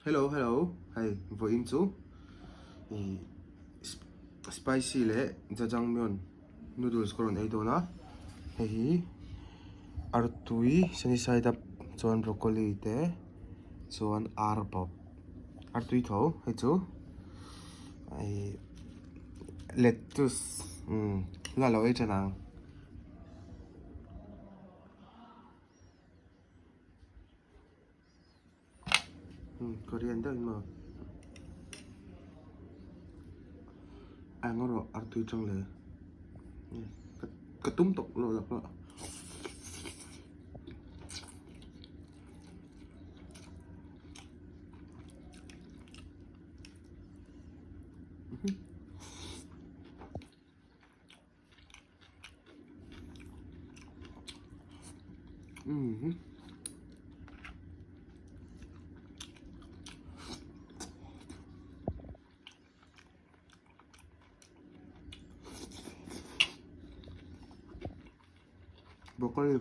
Hello hello hei vawiin chu ih spicy leh jajangmyeon noodles ka rawn ei dawn a hei hi artui sunny side up chuan broccoli te chuan ar bawk artui tho hei chu ih lettuce umm la lo ei than ang. Korean deuh in maw eng erawh artui tang leh ka tum tawp lo la pawh. Broccoli.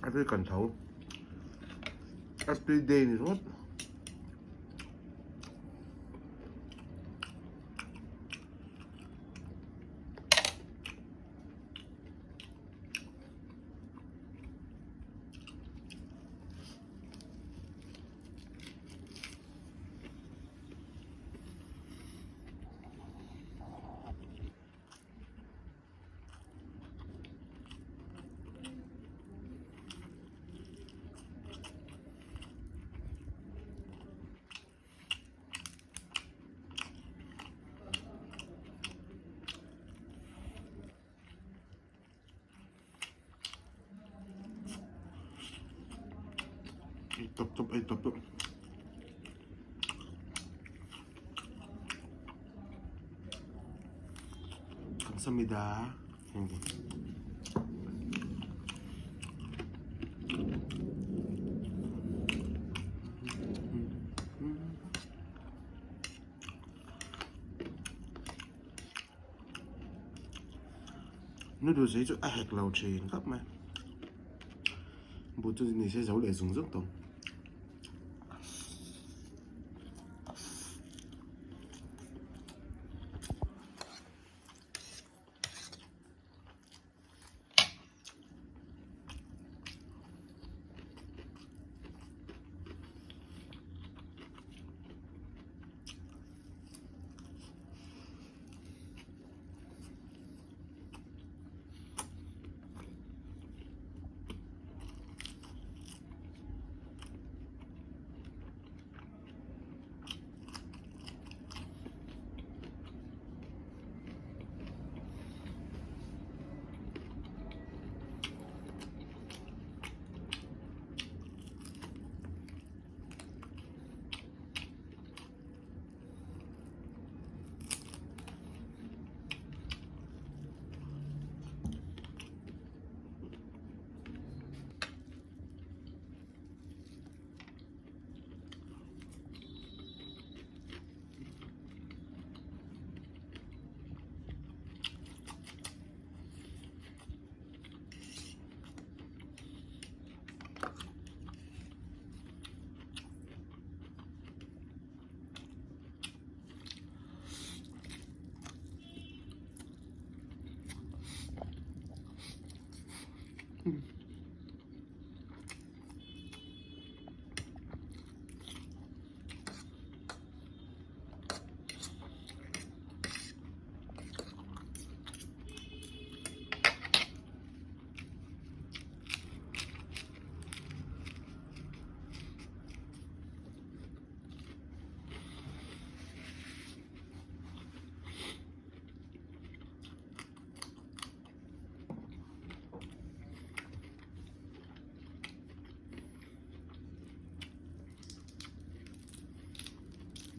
A tui kan tho a tui day ni ringawt. Ei tawp tawp ei tawp tawp. 감사합니다. Noodles hi chu a hek lo thin khawp mai but chu ni se zo leh zung zung tawh.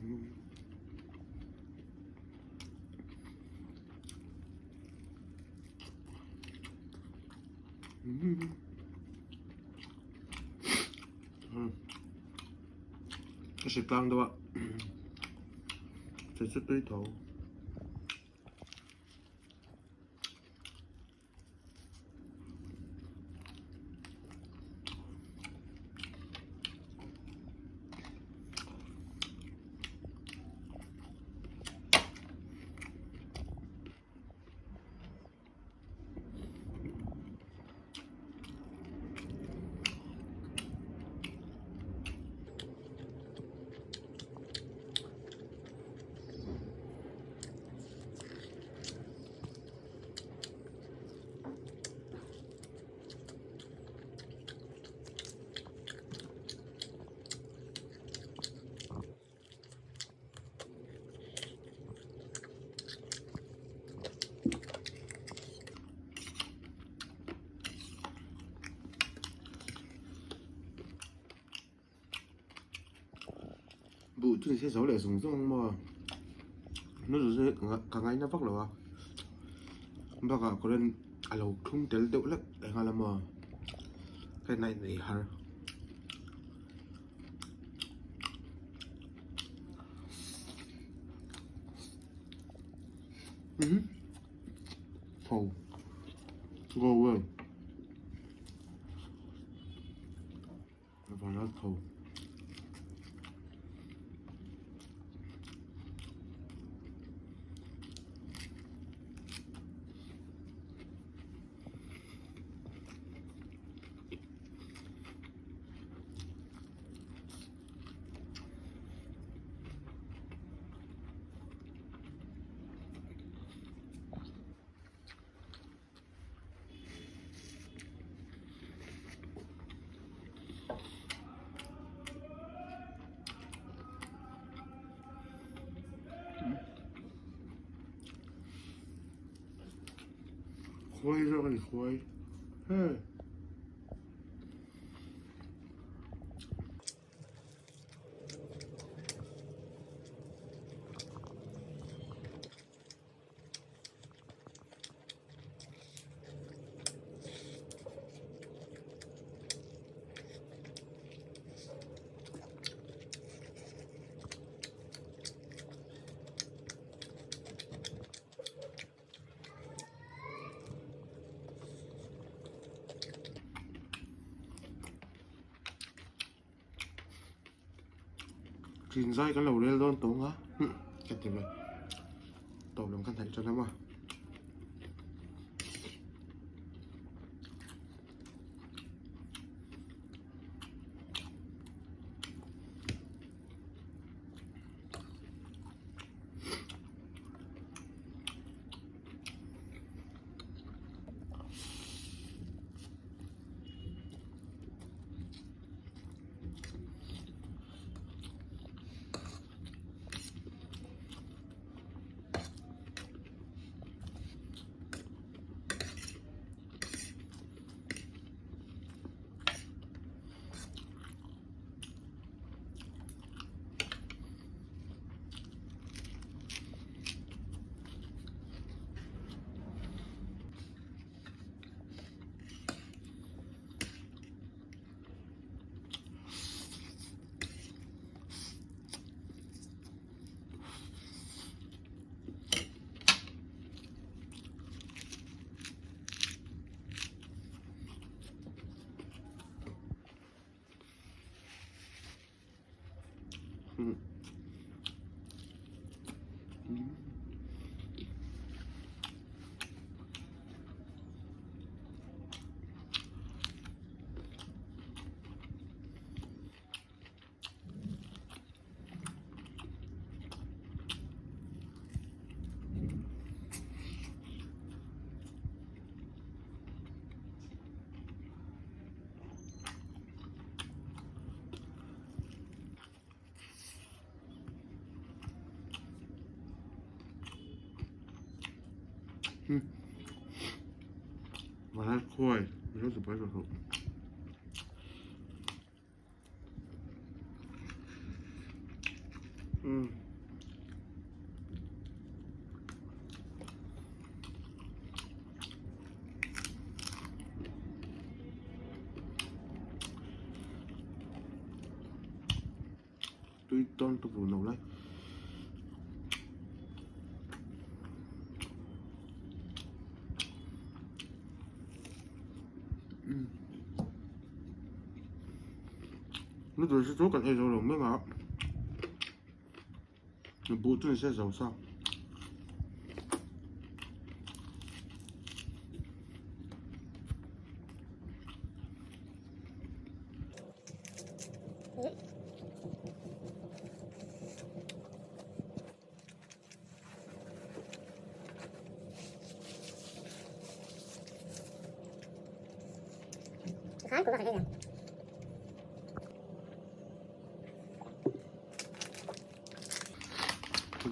Ka hre tlang deuh a chu chu tui tho. Buh chu ni se zo leh zung zung ang maw noodles hi ka ngaina vak lo a bakah kawrin a lo thlum tel deuh hlek eng a maw ka in a ei har. Tho go away. Vanral tho. Khuai zawk a ni khuai hei. Chin zai kan lo rel dawn tawng a ka ti ve tawp lam khan hnaih tan a maw. Vanral khuai mizo sipai hruai. Umm. Tui tawn tuk lo lai. Umm. Noodles hi chu kan ei zo lo mai a. Buh chu ni se zo sa.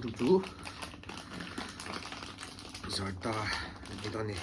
Chu chu zarda a ni.